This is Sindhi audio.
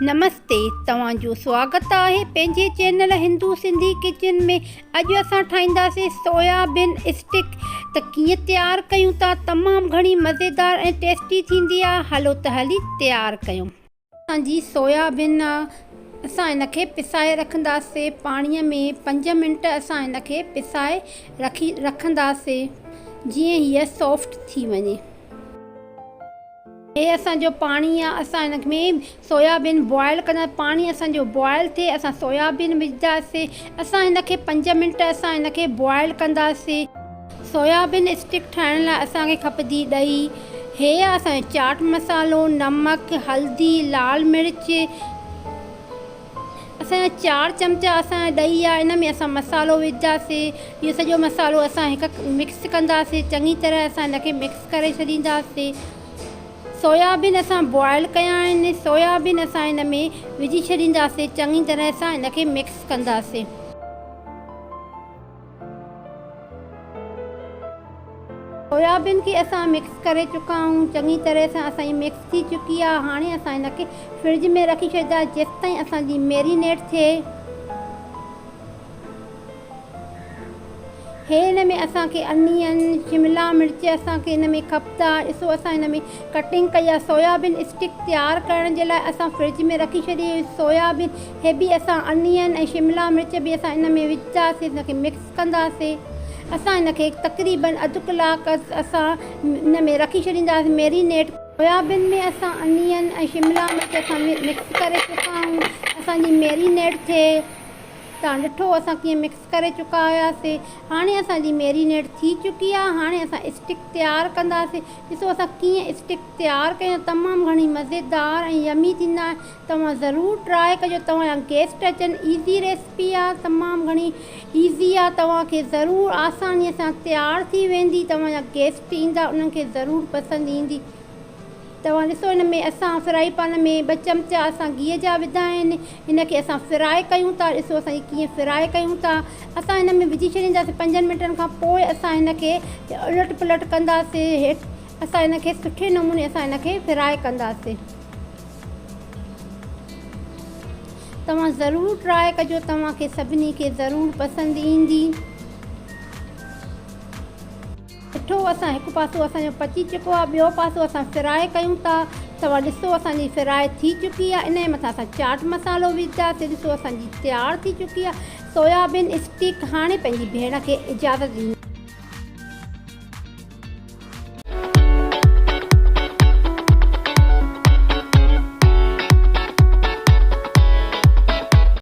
نمستي توهان جو سواگت آهي پنهنجي چينل هندو سنڌي ڪچن ۾ اڄ اسان ٺاهينداسين سويا بين اسٽڪ ته ڪيئن تيار ڪيون ٿا تمام گهڻي مزيدار ۽ ٽيسٽي ٿيندي آهي هلو ته هلي تيار ڪيون. اسان جي سويا بين آ اسان ان کي پسائي رکنداسين پاڻي ۾ پنج منٽ اسان ان کي پسائي رکي رکنداسين جيئن هيء سافٽ ٿي وڃي. هي اسان جو پاڻي آ اسان ان ۾ سويابين بوائل ڪندا پاڻي اسان جو بوائل ٿئي اسان سويابين وجهداسي اسان ان کي پنج منٽ اسان ان کي بوائل ڪنداسي. سويابين اسٽڪ ٺاهڻ لاء اسان کي کپندي ڏهي هي آ اسان جو چاٽ مصالحو نمڪ هلدي لال مرچ اسان جا چار چمچا اسان جا ڏهي آ ان ۾ اسان مصالحو وجهداسي اهو سڄو مصالحو اسان هڪ مڪس ڪنداسي چڱي طرح اسان ان کي مڪس ڪري ڇڏينداسي سويابين اسان بوائل ڪيا آهن سويابين اسان ان ۾ وجهي ڇڏينداسي چڱي طرح سان ان کي مڪس ڪنداسي. سويابين کي اسان مڪس ڪري چڪا آهيون چڱي طرح سان اسان جي مڪس ٿي چڪي آهي هاڻي اسان هن کي فرج ۾ رکي ڇڏيندا جيستائين اسان جي ميرينيٽ ٿئي. هي ان ۾ اسان کي انين شملا مرچ اسان کي ان ۾ کپندا ڏسو اسان ان ۾ ڪٽنگ ڪئي آهي سويابين اسٽڪ تيار ڪرڻ جي لاء اسان فرج ۾ رکي ڇڏي هئي سويابين هي به اسان انين ۽ شملا مرچ به اسان ان ۾ وجهنداسين ان کي مڪس ڪنداسين اسان ان کي تقريبن اڌ ڪلاڪ اسان ان ۾ رکي ڇڏينداسين ميرينيٽ. سويابين ۾ اسان انين ۽ شملا مرچ اسان مڪس ڪري چڪا آهيون اسان جي ميرينيٽ ٿئي توهان ڏٺو اسان ڪيئن مڪس ڪري چڪا هياسي هاڻي اسان جي ميرينيٽ ٿي چڪي آهي هاڻي اسان اسٽڪ تيار ڪنداسين ڏسو اسان ڪيئن اسٽڪ تيار ڪيون تمام گهڻي مزيدار ۽ يمي ٿيندا آهن توهان ضرور ٽرائي ڪجو توهان جا گيسٽ اچن ايزي ريسپي آ تمام گهڻي ايزي آ توهان کي ضرور آساني سان تيار ٿي ويندي توهان جا گيسٽ ايندا انهن کي ضرور پسند ايندي توهان ڏسو هن ۾ اسان فرائي پان ۾ ٻه چمچا اسان گيهه جا وڌا آهن هن کي اسان فرائي ڪيون ٿا ڏسو اسان ڪيئن فرائي ڪيون ٿا اسان هن ۾ وجهي ڇڏينداسين پنجن منٽن کان پوء اسان هن کي الٽ پلٽ ڪنداسين هيٺ اسان هن کي سٺي نموني اسان هن کي فرائي ڪنداسين. توهان ضرور ٽرائي ڪجو توهان کي سڀني کي ضرور پسند ايندي. ڏٺو اسان هڪ پاسو اسان جو پچي چڪو آهي ٻيو پاسو اسان فرائي ڪيون ٿا توهان ڏسو اسان جي فرائي ٿي چڪي آهي ان جي مٿان اسان چاٽ مصالحو وجهنداسين ڏسو اسان جي تيار ٿي چڪي آهي سويابين اسٽيڪ هاڻي پنهنجي ڀيڻ کي اجازت ڏيندو.